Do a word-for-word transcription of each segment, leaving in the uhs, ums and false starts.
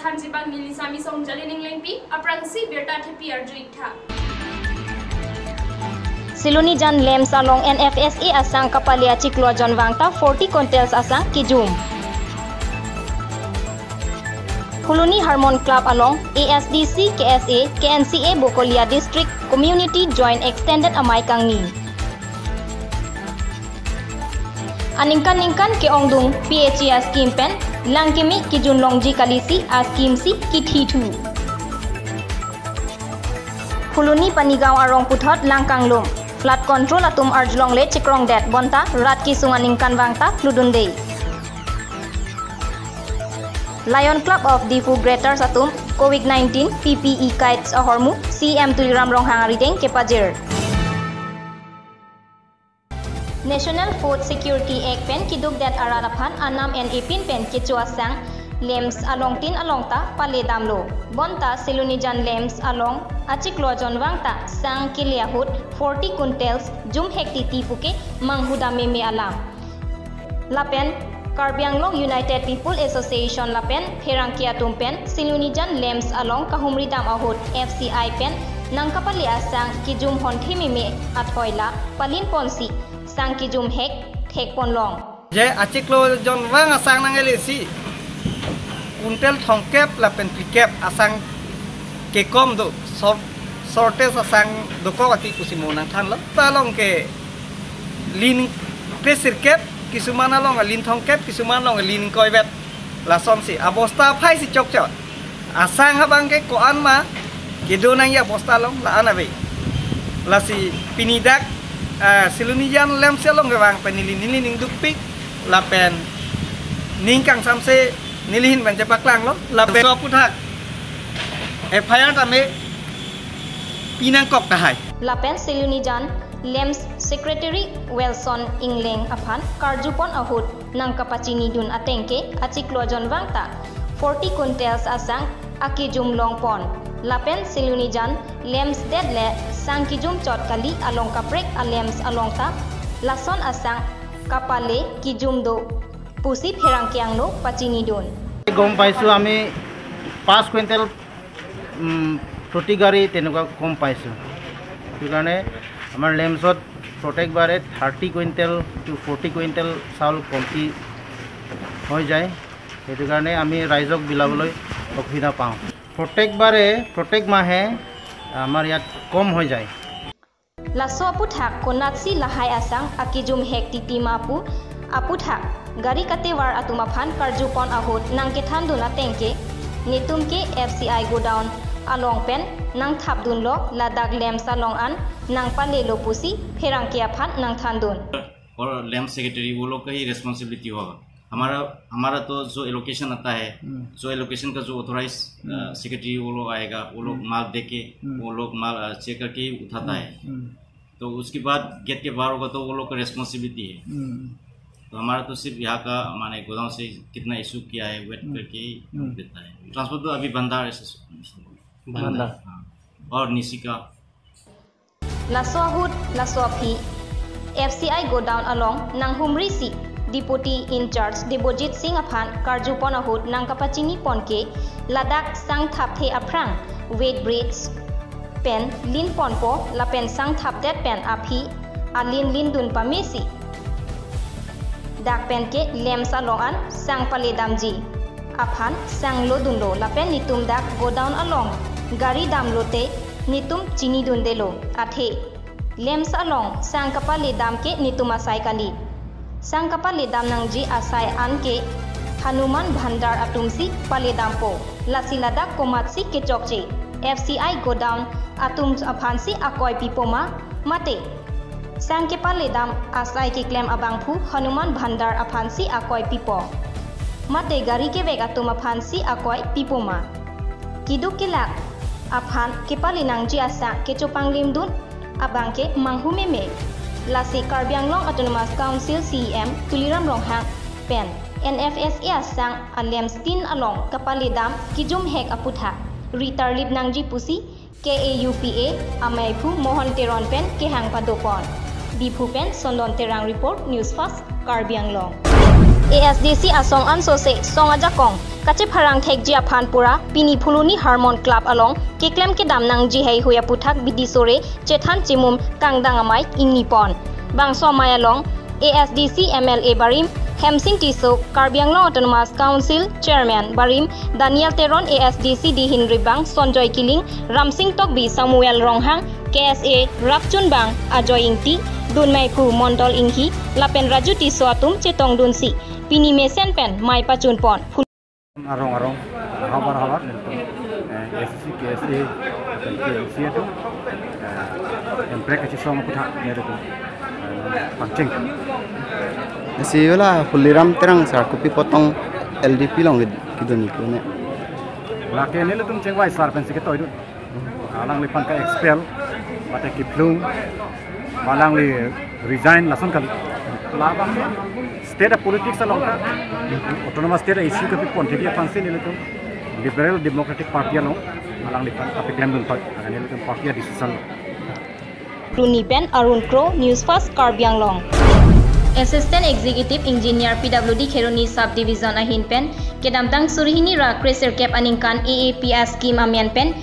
Anjibang neli Sami Songjali Ninglengpi, aphrangsi birta thepi arju-ik tha. Silonijan LAMPS along N F S A asang kapale achiklo ajon vangta forty quintals asang kejum. Phuloni Harmon Club along A S D C, K S A, K N C A Bokolia District Community Joint Extended Amei kangni. Aningkan ningkan ke-ongdung P H E a-scheme pen lang keme kejun longji kalisi a-scheme si kethithu. Phuloni Panigaon arong puthot lang kanglum. Flood control atum arjulongle chekrongdet bonta rat kesung aningkan vangta kludunde. Lion Club of Diphu Greaters atum Covid nineteen P P E kits ahormu C M Tuliram Ronghang arideng kepajir. National Food Security Act pen kedukdet arat aphan anam en epin pen kecho asang LAMPS alongtin alongta pale damlo. Bonta Silonijan LAMPS along achiklo ajon vangta sang kele ahut forty quintals jumhek titi puke manghudam meme alam. Lapen Karbi Anglong United People Association lapen pherangke atum pen Silonijan LAMPS along kahumri dam ahut F C I pen nangkapale asang kejum honthe meme athoi la palin ponsi sang kejum hek thek ponlong. Je achiklo ajon vang asang nang-ele si quintal thomkep lapen phlikep asang kekom do, short-, shortage asang dokok ati pusi mo nangthanlo. Ta along ke lin kresirkep, kisuman along lin thomkep, kisuman along lin ingkoivet. Lasonsi abosta aphai si chokchot. Asang abang ke ko-an ma kedo nangji abosta along la-an ave. Lasi pini dak, eh, Silonijan LAMPS along kevang pen neli, neli ning dukpik lapen ning kangsamse neli ahin pen chepaklanglo lapen so aputhak F I R tame pinangkok tahai. Lapen Silonijan LAMPS Secretary Wilson Engleng aphan karjupon ahut nangkapachinidun ateng ke achiklo ajon vangta forty quintals asang akejum longpon. Lapen Silonijan LAMPS det le sang kejum chot kali along kaprek a-LAMPS alongta lason asang kapale kejum do pusi pherangke angno pachinidun. গম পাইছোঁ আমি পাঁচ কুইণ্টেল, উম, প্ৰতি গাড়ী তেনেকুৱা কম পাইছোঁ। সেইটো কাৰণে আমাৰ লেম্পছত প্ৰত্যেকবাৰে thirty quintal to forty quintal চাউল কমটি হৈ যায়। সেইটো কাৰণে আমি ৰাইজক বিলাবলৈ অসুবিধা পাওঁ। প্ৰত্যেকবাৰে, প্ৰত্যেক মাহে আমাৰ ইয়াত কম হৈ যায়। Laso aputhak konatsi lahai asang akejum hek titi ma pu aputhak gari katevar atum aphan karjupon ahut nangkethandun ateng ke netum ke F C I godown along pen nangthapdunlo, ladak lamps along an nangpalelo pusi pherangke aphan nangthandun. और lamp secretary, वो लोग का ही रिस्पॉन्सिबिलिटी होगा। हमारा, हमारा तो जो एलोकेशन आता है, हम्म। जो एलोकेशन का जो ऑथराइज, अ, हम्म। सेक्रेटरी, वो लोग आएगा, वो लोग हम्म। माल दे के, हम्म। वो लोग माल, अ, चेक करके ही उठाता हम्म। है। हम्म। तो उसके बाद गेट के बाहर होगा तो वो लोग का रिस्पॉन्सिबिलिटी है। हम्म। तो हमारा तो सिर्फ यहाँ का, माने, गोदाम से कितना इशू किया है, वेट हम्म। करके ही हम्म। देता है। ट्रांसपोर्ट तो अभी बंदा है, ऐसे। बंदा। हाँ। और Nishika. Laso ahut, laso aphi, F C I godown along nanghumri si Deputy in charge Debojit Singh aphan karjupon ahut nangkapachinipon ke ladak sang thapthe aphrang weight bridge pen linponpo lapen sang thapdet pen aphi alin lindun pamesi dak pen ke lamps along an sang paledamji aphan sang lodunlo lapen netum dak godown along gari damlote netum chinidundelo, athe lamps along sang kapaledam ke netum asai kali. Sang kapaledam nangji asai an ke Hanuman Bhandar atumsi paledampo. Lasi ladak komatsi kechokche, F C I godown atum aphansi akoi pipo ma, mate sang kepaledam asai keklem abangphu Hanuman Bhandar aphansi akoi pipo, mate gari kevek atum aphansi akoi pipo ma? Keduk kelak aphan kepale nangji asang kechopanglimdun abang ke manghu meme. Lasi Karbi Anglong Autonomous Council C E M Tuliram Ronghang pen N F S A asang a-lamps tin along kapaledam kejum hek aputhak ritarlip nangji pusi K A U P A ameiphu Mohon Teron pen kehang padopon. Diphu pen Sondon Terang report, News Fast, Karbi Anglong. A S D C asong ansose song ajakong kachepharang thekji aphan pura pini Phuloni Harmon Club along keklem kedam nangji haihui aputhak bidi sore chethan chimum kangdang amei ingni pon. Bangso amei along A S D C M L A barim Hemsing Tisso, Karbi Anglong Autonomous Council Chairman barim Daniel Teron, A S D C dihin ribang Sonjoy Killing, Ramsing Tokbi, Samuel Ronghang, K S A rapchunbang Ajoy Ingti, Dunmai Phu, Mondol Inghi lapen Raju Tisso atum chetongdunsi pini mesen pen mei pachun pon. Arong arong, habar habar, eh, A S D C, K S A, lapen K M C atum, eh, emprek kachesong aputhak nelitum, eh, pangcheng. Si hala Huliram Terang sar kopi apotong L D P along kid-, kidun iklo ne. Lake nelitum chengvai sar pensi ketoidun. Alangliphan ka-expel, mate kephlung, alangli resign lason kali. Labang state a-politics along, autonomous state a-issue kapi pon thedi aphansi nelitum Liberal Democratic Party along alangliphan kapeklemdun toi, akan nelitum party a-decision lo. Phuloni pen Arun Kro, News Fast Karbi Anglong. Assistant Executive Engineer P W D Kheroni Sub Division ahin pen kedamtang suri hini ra kresirkep aningkan A A P S scheme amen pen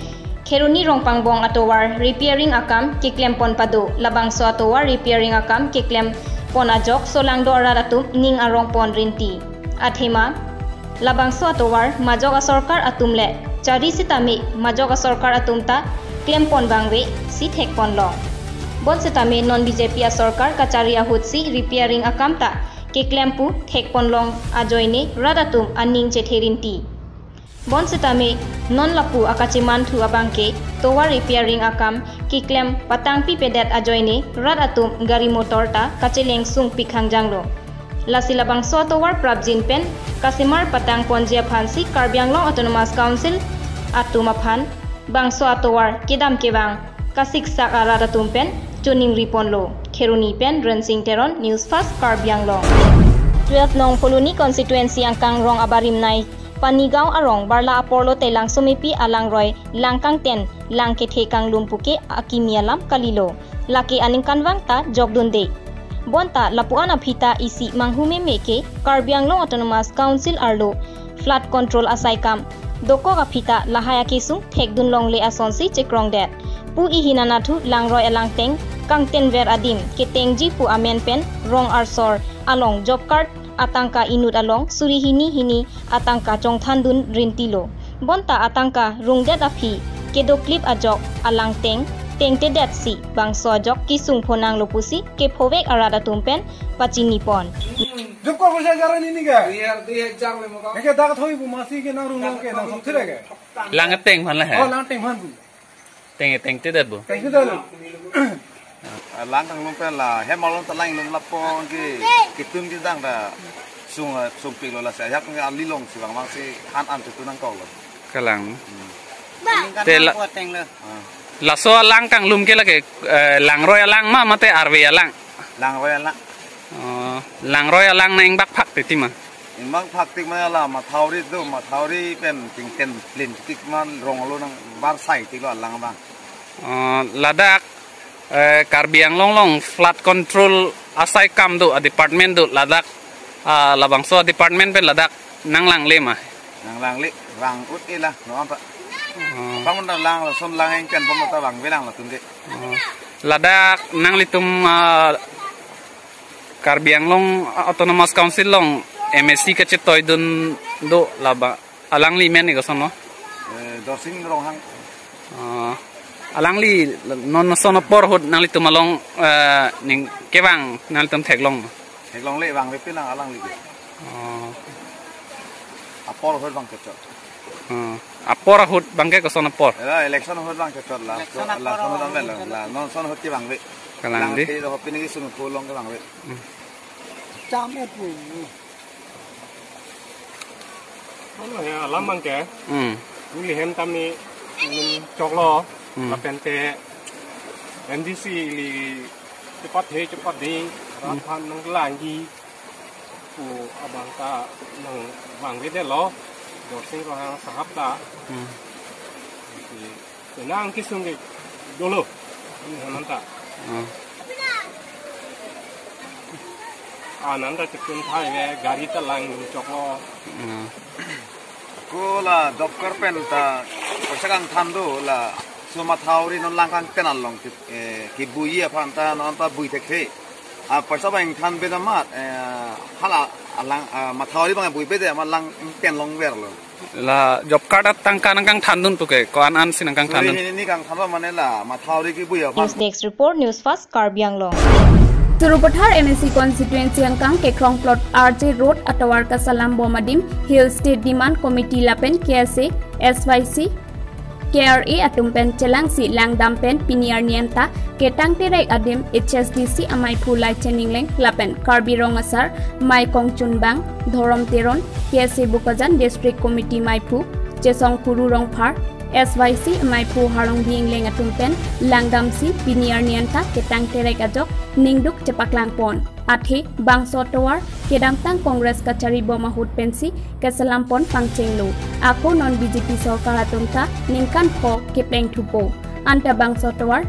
Kheroni Rongpangbong atovar repairing akam keklem pon pado. Labangso atovar repairing akam keklem pon ajok solangdo arat atum ning arong pon rinti. Athema labangso atovar majok asorkar atum le chari sitame majok asorkar atum ta klem pon vangve si thek pon long. Bon sitame non B J P asorkar kachari ahut si repairing akam ta keklem pu thek pon long ajoine rat atum aning chethe rinti. Bon sitame non lapu akachimanthu abangke tovar repairing akam keklem patangpi pedet ajoine rat atum gari motor ta kacheleng sungpik hangjang lo. Lasi labangso atovar prapjin pen kasemar patang ponji aphansi Karbi Anglong Autonomous Council atum aphan bangso atovar kedam kevang kasiksak arat atum pen choningri ponlo. Kheroni pen Rensing Teron, News Fast Karbi Anglong. Twelve nong Phuloni constituency angkang rong abarim nei Panigaon arong barla apor lote Langsomepi alangroi lang kangten lang kethe kanglum puke akimi alam kalilo. Lake aningkanvang ta jokdunde. Bonta lapu-an aphi ta isi manghumeme ke Karbi Anglong Autonomous Council arlo flood control asai kam dokok aphi ta lahai akesung thekdun longle asonsi chekrongdet pu ihin anathu langroi alangteng kangtenver adim ketengji pu amen pen rong arsor along job card atangka inut along suri hini hini atangka chongthandun rintilo. Bonta atangka rungdet aphi kedoklip ajok alangteng tengtedetsi bangso ajok kesung phonanglo pusi kephovek arat atum pen pachini pon. Job card paisa jar ni ni ga? Iya, iya, jar le mo ka. Kake dak thoi bu masi ke nang rung ke nang sok thire ke. Lang teng phan le he. Oh, lang teng phan bu. Teng tengtedet bu. Tengtedet lo. Lang kanglum pen la hem along ta lang lum lapu ke ketun kedang ta sung, sungpiklo, lasi ajak ke ali alongsi bang bang si han an tu nangkoklo. Kalang. Hmm. Te la-, ateng lo. Ah. Laso alang kanglum ke lake, eh, langroi alang ma mate arve alang? Langroi alang. Oh, langroi alang nang ingbak phak titi ma? Ingbak phak tik ma la mathauri do, mathauri pen tingten plin tik ma rong lo nang bar sai tiklo alang abang. Oh, ladak, eh, Karbi Anglong along flood control asai kam do, a-department do ladak, ah, labangso department pen ladak nang langle ma? Nang langle, vang ut ila, no apa? Oh. Bang mun lang, son lang engken, bang mata vangve lang latum ke. Oh. Ladak nanglitum, ah, Karbi Anglong Autonomous Council along M A C kachetoidun do laba alangli men ni koson lo? Eh, Dorsing Ronghang. Oh. Alangli non son apor ahut nanglitum along, eh, ning kevang nanglitum theklong? Theklongle, vangvepi lang alangli ke. Oh. Apor ahut bang kechot. Hmm. Apor ahut bang ke koson apor? Ela election ahut bang kechot la. Election la apor son ahut ahut. Bang la. La non son ahut ke vangve. Kalang di. Lang ke do pini ke sung pulong ke vangve. Hmm. Cham et pu. Ano ya alam bang ke. Hmm. Neli hem tame, mm, choklo. Hmm. Lapen te M D C ili cepat he cepat ding. Hmm. Rat aphan nang langji pu abang ta nang vangvedetlo, Dorsing Ronghang sahab ta. Hmm. Si, si nang kesung ke dolo. Ini hanan ta. Hmm. Anan ta chikun thai ve, gari ta langdun choklo. Hmm. Ko la job card pen ta paisa kangthan do, laso mathauri non lang kangthan along ki, eh, kebui aphan ta non ta bui thekthe. Ah, paisa bang than be damat, eh, hala alang, ah, mathauri bang bui be de ma lang ten long verlo. La job card atangka nangkangthandun puke, ko-an ansi nangkangthandun? Suri hini ni kangthan ba mane la mathauri kebui aphan. News Desk Report, News Fast, Karbi Anglong. Sarupathar M A C constituency angkang Kekrong plot R J Road atovar kasalam bom adim Hill State Demand Committee lapen K S A, S Y C, K R A atum pen chelangsi langdam pen pini arni anta ketang terek adim H S D C amaiphu Laichen Engleng lapen Karbi Rong Asar Maikong Chunbang, Dhorom Teron, K S A Bokajan District Committee maiphu Chesong Kuru Rongphar, S Y C amaiphu Harongbi Engleng atum pen langdamsi pini arni anta ketang terek ajok ningduk chepaklang pon. Athe bangso tovar kedamtang Congress kachari bom ahut pensi keselam pon pangchenglo. Ako non B J P sorkar atum ta ningkan pho kepleng thupo. Anta bangso tovar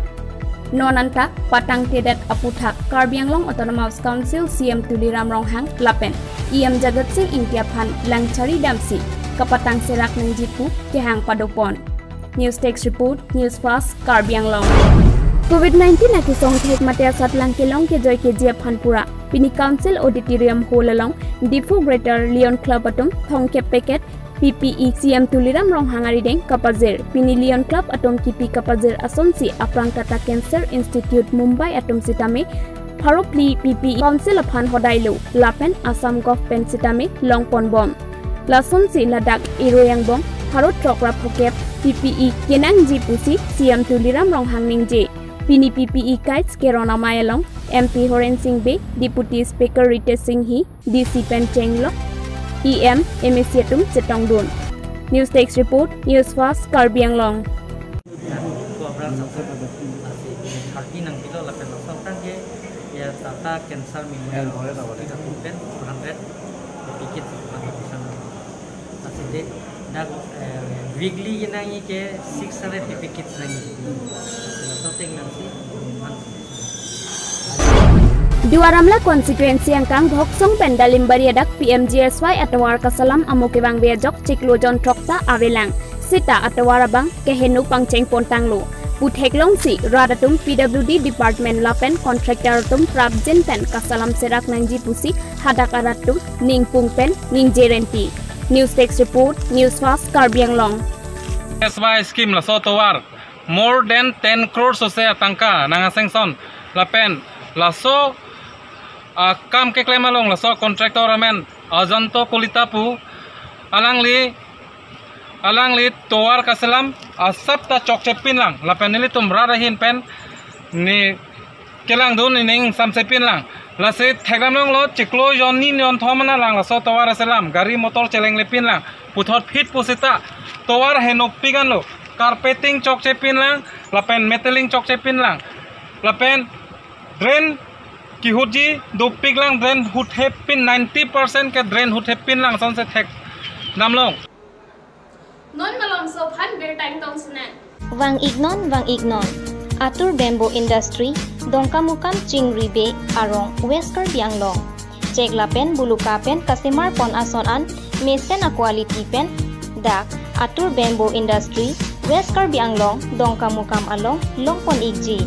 non anta patangtedet aputhak Karbi Anglong Autonomous Council C M Tuliram Ronghang lapen E M Jagat Sing Engti aphan langchari damsi kapatang serak nangji pu kehang padopon. News Desk Report, News Fast, Karbi Anglong. Covid nineteen akesong thek mate asatlang kelong kejoi keji aphan pura pini Council Auditorium Hall along Diphu Greater Lion Club atum thongkep packet P P E C M Tuliram Ronghang arideng kapajir. Pini Lion Club atum kipi kapajir asonsi aphrang Tata Cancer Institute Mumbai atum sitame pharo phli P P E Council aphan hodailo lapen Assam Gov pen sitame longpon bom. Lasonsi ladak eroi angbong pharo throk ra phokep P P E kenangji pusi C M Tuliram Ronghang ningje. Pini P P E kites keron amei along M P Horen Sing Bey, Deputy Speaker Ritesh Singhi, D C pen chenglok, E M, M A C atum chetongdun. News Desk Report, News Fast, Karbi Anglong. Ko aphrang samsat asi thirty nangpilo lapen laso aphrang ke ya Tata Cancer Memorial Institute atum pen two hundred P P E kits nangpipon. Aside dak, eh, weekly kenangji ke six hundred P P E kits nangji. Laso ateng nangsi Duar Amla constituency angkang Bhoksong pen Dalimbari adak P M G S Y atovar kasalam amo kevangve ajok chiklo jon throk ta avelang. Seta atovar abang keheno pangcheng pontanglo. Pu theklongsi rat atum P W D department lapen contractor atum prapjin pen kasalam serak nangji pusi hadak arat atum ningpung pen ningje renti. News Desk Report, News Fast, Karbi Anglong. S Y scheme laso tovar more than ten crore sose atangka nang-sanction lapen laso, ah, kam keklem along laso contractor amen Ajanto Kolita pu, alangli, alangli tovar kaselam asap ta chokche pinlang lapen nelitum rat ahin pen ne kelangdun ining samse pinlang. Lasi thekdam longlo chiklo jon ni jon thom ana lang laso tovar aselam gari motor chelengle pinlang. Puthot phit pusita tovar henopik anlo, carpeting chokche pinlang lapen metalling chokche pinlang lapen drain kehutji dopiklang, drain huthep pin, ninety percent ke drain huthep pinlang sonse thekdam long. Non malomso aphan birta ingtong sinang. Vang-iknon, vang-iknon. Atur Bamboo Industry, Dongkamukam Chingri Bey arong, West Karbi Anglong. Chek lapen buluka pen kasemar pon ason an mesen a-quality pen dak Atur Bamboo Industry, West Karbi Anglong, Dongkamukam along longpon ikji.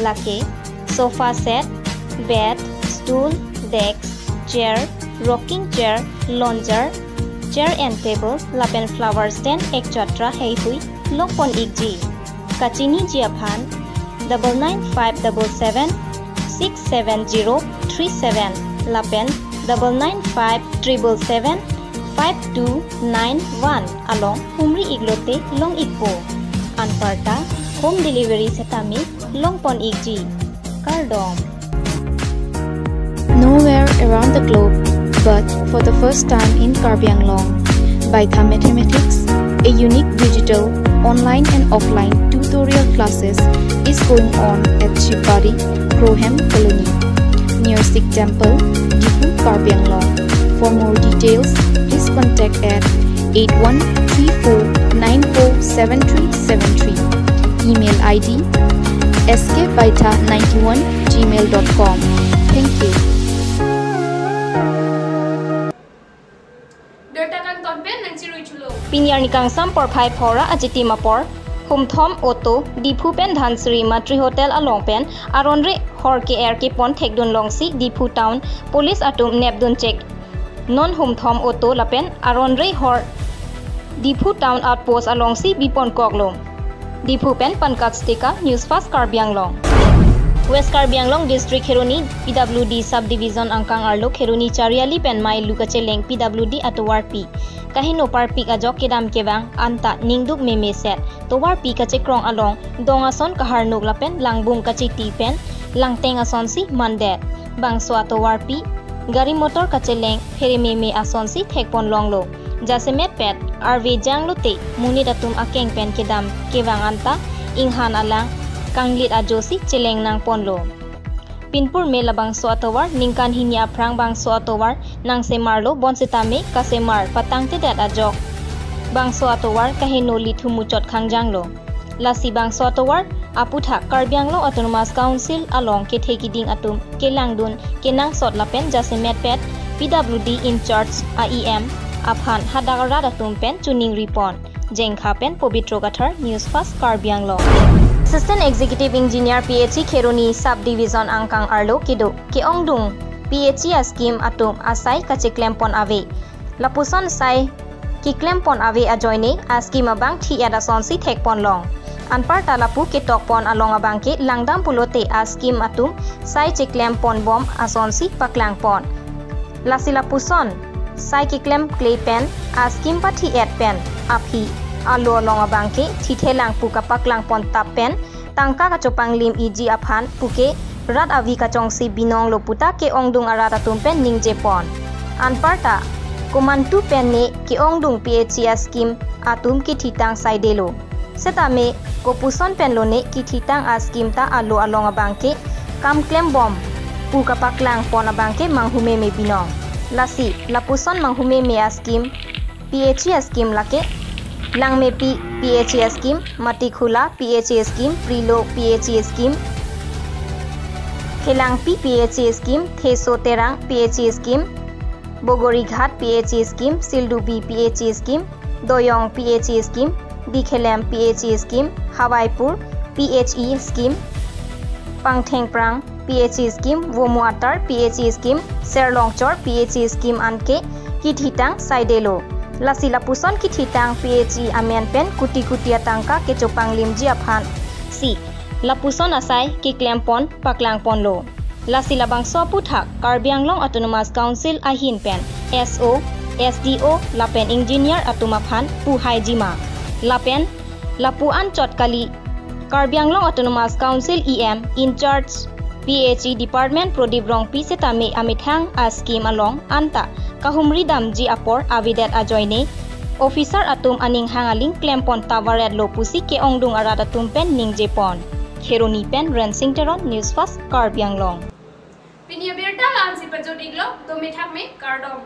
Lake sofa set, bed, stool, desk, chair, rocking chair, lounger, chair and table, lapen flower stand, et cetera heihui longpon ikji. Kachiniji aphan double nine five double seven six seven zero three seven lapen double nine five triple seven five two nine one along humri iklote long ikpo. Anparta home delivery setame longpon ikji. Kardom. Nowhere around the globe, but for the first time in Karbi Anglong, Baitha Mathematics, a unique digital, online and offline tutorial classes is going on at Shivbari, Krohem Colony, near Sikh Temple, Diphu, Karbi Anglong. For more details, please contact at eight one three four nine four seven three seven three. Email I D S K Baitha ninety-one gmail dot com. Thank you. Pini arni kangsam porphai phora achitim apor, humthom auto Diphu pen Dhansiri Matri Hotel along pen aron re hor ke-er kepon thekdun longsi Diphu Town Police atum nepdun chek. Non humthom auto lapen aron re hor Diphu Town Outpost alongsi bipon koklo. Diphu pen Pankaj Tika, News Fast Karbi Anglong. West Karbi Anglong District Kheroni P W D Subdivision angkang arlo Kheroni Chariali pen mailu kacheleng P W D atovarpi kaheno parpik ajok kedam kevang anta ningduk meme set. Tovarpi kachekrong along dong ason kaharnuk lapen langbung kachiti pen langteng asonsi mandet. Bangso atovarpi gari motor kacheleng phere meme asonsi thekpon longlo. Jasemet pet arve janglote monit atum akeng pen kedam kevang anta inghan alang kanglit ajosi cheleng nangponlo. Pinpur me labangso atovar ningkan hini aphrang bangso atovar nangsemarlo, bonsetame kasemar patangtedet ajok bangso atovar kaheno lithu muchot khangjanglo. Lasi bangso atovar aputhak Karbi Anglong Autonomous Council along kethe kiding atum kelangdun kenangsot lapen jasemet pet P W D in charge a E M aphan hadak arat atum pen choningri pon. Jengkha pen Pobitro Kathar, News Fast Karbi Anglong. Assistant Executive Engineer P H E Kheroni Subdivision angkang arlo kedo ke-ongdung P H E a-scheme atum asai kacheklem pon ave. Lapuson sai keklem pon ave ajoine a-scheme abang thi-et asonsi thekpon long. Anparta lapu ketok pon along abangke langdam pulote a-scheme atum sai cheklem pon bom asonsi paklang pon. Lasi lapuson sai keklem kle pen a-scheme pathi-et pen aphi alo along abangke thithe lang pu kapaklang pon tap pen tangka kachopanglim iji aphan puke rat avi kachongsi binong lo puta ke-ongdung arat atum pen ningje pon. Anparta komantu pen ne ke-ongdung P H E a-scheme atum kethitang saidelo. Setame kopuson pen lo ne kethitang a-scheme ta alo along abangke kam klem bom pu kapaklang pon abangke manghumeme binong. Lasi lapuson manghumeme a-scheme P H E a-scheme lake Langmepi P H E a-scheme, Matikhula P H E a-scheme, Prilo P H E a-scheme, Khelangpi P H E a-scheme, Theso Terang P H E a-scheme, Bogorighat P H E a-scheme, Sildubi P H E a-scheme, Doyong P H E a-scheme, Dikhelem P H E a-scheme, Hawaipur P H E a-scheme, Pangthengprang P H E a-scheme, Vomu Atar P H E a-scheme, Serlongchor P H E a-scheme anke kethitang saidelo. Lasi lapuson kethitang P H E amen pen kuti kuti atangka kechopanglimji aphan si lapuson asai keklem pon paklang ponlo. Lasi labangso aputhak Karbi Anglong Autonomous Council ahin pen S O, S D O lapen engineer atum aphan puhaiji ma. Lapen lapu anchot kali Karbi Anglong Autonomous Council E M in charge P H E department Prodip Rongpi setame amethang a-scheme along anta kahumri damji apor avedet ajoine officer atum aning hang aling klem pon tavaret lo pusi ke-ongdung arat atum pen ningje pon. Kheroni pen Rensing Teron, News Fast Karbi Anglong. Pini abirta la-ansi pajut-iklo, dome thakme, kardom.